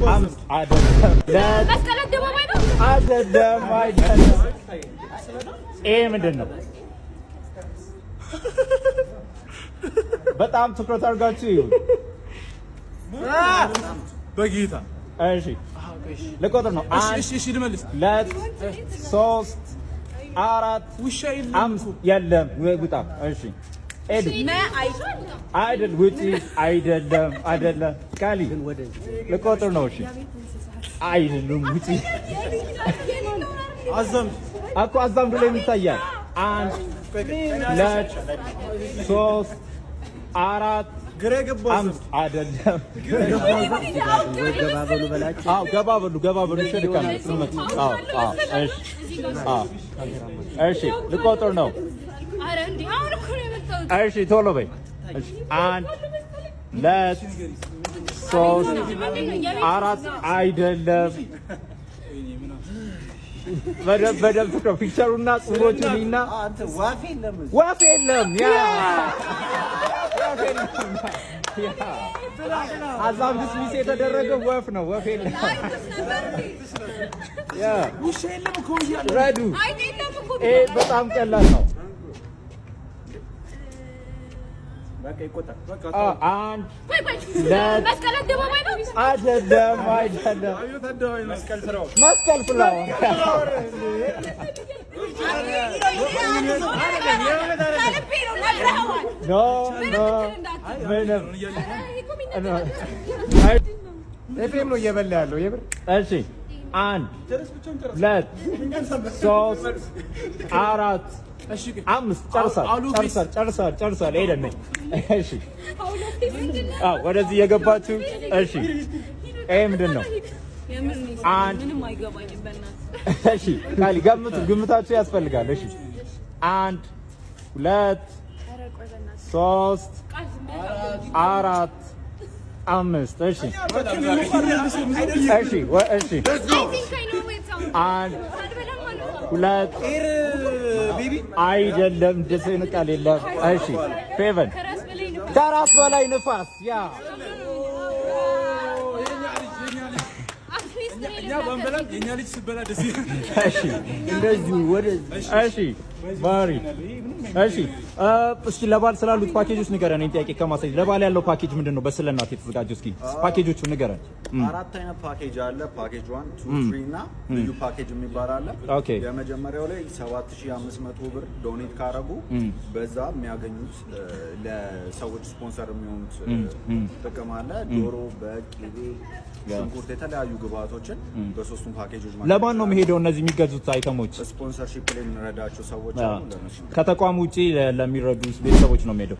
አምስት፣ አይደለም፣ ሁለት። መስቀል አደባባይ ነው። አይደለም፣ አይደለም። ይሄ ምንድን ነው? በጣም ትኩረት አድርጋችሁ ይሁን። በጌታ። እሺ፣ ልቆጥር ነው። አንድ፣ እሺ፣ ልመልስ። ሁለት፣ ሶስት፣ አራት፣ ውሻ የለም። አምስት። የለም፣ ውጣ። እሺ ኤዱ። አይደል፣ ውጪ። አይደለም፣ አይደለም። ካሊ፣ ልቆጥር ነው። እሺ፣ አይደለም፣ ውጪ። አዛምድ። እኮ አዛምዱ ላይ ይታያል። አንድ፣ ሁለት፣ ሶስት፣ አራት፣ ግራ የገባው። አምስት። አይደለም። አዎ፣ ገባ በሉ፣ ገባ በሉ። እሺ፣ ልካ ስመት። አዎ አዎ እሺ፣ አዎ፣ እሺ፣ ልቆጥር ነው። ኧረ እንዴ፣ አሁን እኮ ነው የመጣሁት። እሺ፣ ቶሎ በይ። እሺ፣ አንድ፣ ሁለት፣ ሶስት፣ አራት። አይደለም። በደንብ በደንብ ትኩረት picture ኡና ጽሁፎቹን እና ወፍ የለም። Yeah፣ ወፍ የለም። Yeah፣ አዛምድስ miss የተደረገው ወፍ ነው። ወፍ የለም። Yeah። ውሻ የለም እኮ እያለ። ረዱ። አይደለም እኮ። ይሄ በጣም ቀላል ነው። አንድ፣ ቆይ ቆይ፣ ሁለት። መስቀል አደባባይ ነው። አይደለም፣ አይደለም። አብዮት አደባባይ ነው። መስቀል ፍላወር። ከልቤ ነው፣ ነግረኸዋል። No, ምንም። ኤፍሬም ነው እየበላ ያለው የብር። እሺ፣ አንድ፣ ሁለት፣ ሶስት፣ አራት፣ አምስት። ጨርሳል፣ ጨርሳል፣ ጨርሳል፣ ጨርሳል። ሄደን ነኝ። እሺ፣ አዎ፣ ወደዚህ እየገባችሁ። እሺ፣ ይሄ ምንድን ነው? አንድ። ምንም አይገባኝም በእናትህ። እሺ ቃሊ፣ ገምቱ፣ ግምታችሁ ያስፈልጋል። እሺ፣ አንድ፣ ሁለት፣ ሶስት፣ አራት፣ አምስት። እሺ እሺ እሺ አንድ፣ ሁለት። አይደለም፣ እንደዚህ አይነት ቃል የለም። እሺ ፌቨን። ከራስ በላይ ንፋስ። Yeah። እኛ ባንበላም የእኛ ልጅ ስትበላ ደስ ይላል። እሺ፣ እንደዚሁ ወደዚህ። እሺ ባሪ፣ እሺ፣ እስኪ ለበዓል ስላሉት ፓኬጆች ንገረን። እኔን ጥያቄ ከማሳየት ለበዓል ያለው ፓኬጅ ምንድን ነው? በስለ እናት የተዘጋጀው እስኪ ፓኬጆቹ ንገረን። አራት አይነት ፓኬጅ አለ። Package 1፣ 2፣ 3 እና ልዩ ፓኬጅ የሚባል አለ። የመጀመሪያው ላይ 7500 ብር donate ካረጉ በዛ የሚያገኙት ለሰዎች ስፖንሰር የሚሆኑት ጥቅም አለ። ዶሮ፣ በግ፣ ቅቤ፣ ሽንኩርት፣ የተለያዩ ግብአቶችን በሶስቱም ፓኬጆች ማግኘት። ለማን ነው የሚሄደው እነዚህ የሚገዙት item ኦች? Sponsorship ላይ የምንረዳቸው ሰዎች አሉ። ለእነሱ። ከተቋም ውጪ ለሚረዱ ቤተሰቦች ነው የሚሄደው።